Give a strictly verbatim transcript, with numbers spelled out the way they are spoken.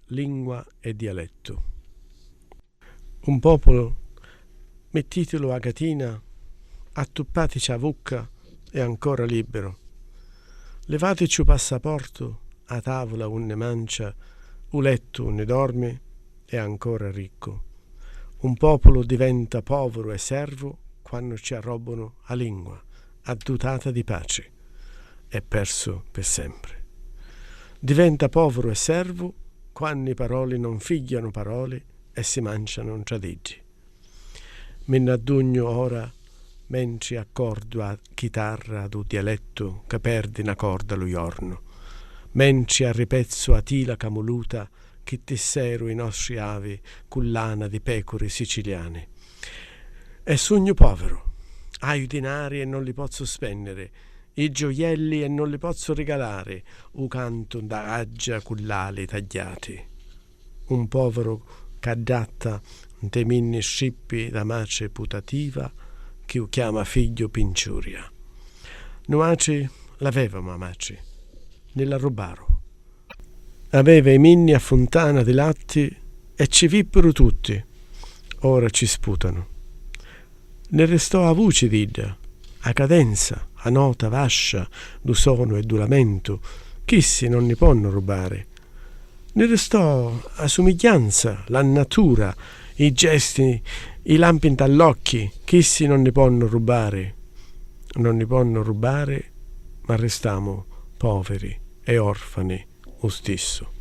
Lingua e dialettu. Un populu, mittitilu a catina, attuppatici a vucca, è ancora libbiru. Livatici u passaportu, a tavula unni mancia, u lettu unni dormi, è ancora riccu. Un populu diventa povuru e servu quannu ci arrobbunu a lingua, addutata di paci. È persu pi sempri. Diventa povuru e servu quannu i paroli non figghianu paroli e si mancianu ntra d'iddi. Mi nn'addugnu ora mentri accordu a chitarra du dialettu ca perdi na corda lu jornu, mentri arripezzu a tila camuluta chi tisseru i nostri avi cu lana di pecuri siciliani. E sugnu poviru, haiu dinari e non li pozzu spenniri, i gioielli e non li pozzu rigalari, u cantu nda aggia cu l'ali tagghiati. Un poviru c'addatta nte minni strippi da matri putativa chi u chiama figghiu pi nciuria. Nuatri l'avevamu a matri, ni l'arrubbaru. Aveva i minni a funtana di latti e ci vippiru tutti, ora ci sputanu. Ni ristò a vuci d'idda, a cadenza, a nota vascia du sonu e du lamentu, chissi non ni ponnu rubbari. Ni ristò a sumigghianza, la natura, i gesti, i lampi nta l'occhi, chissi non ni ponnu rubbari. Non ni ponnu rubbari, ma ristamu poviri e orfani u stissu.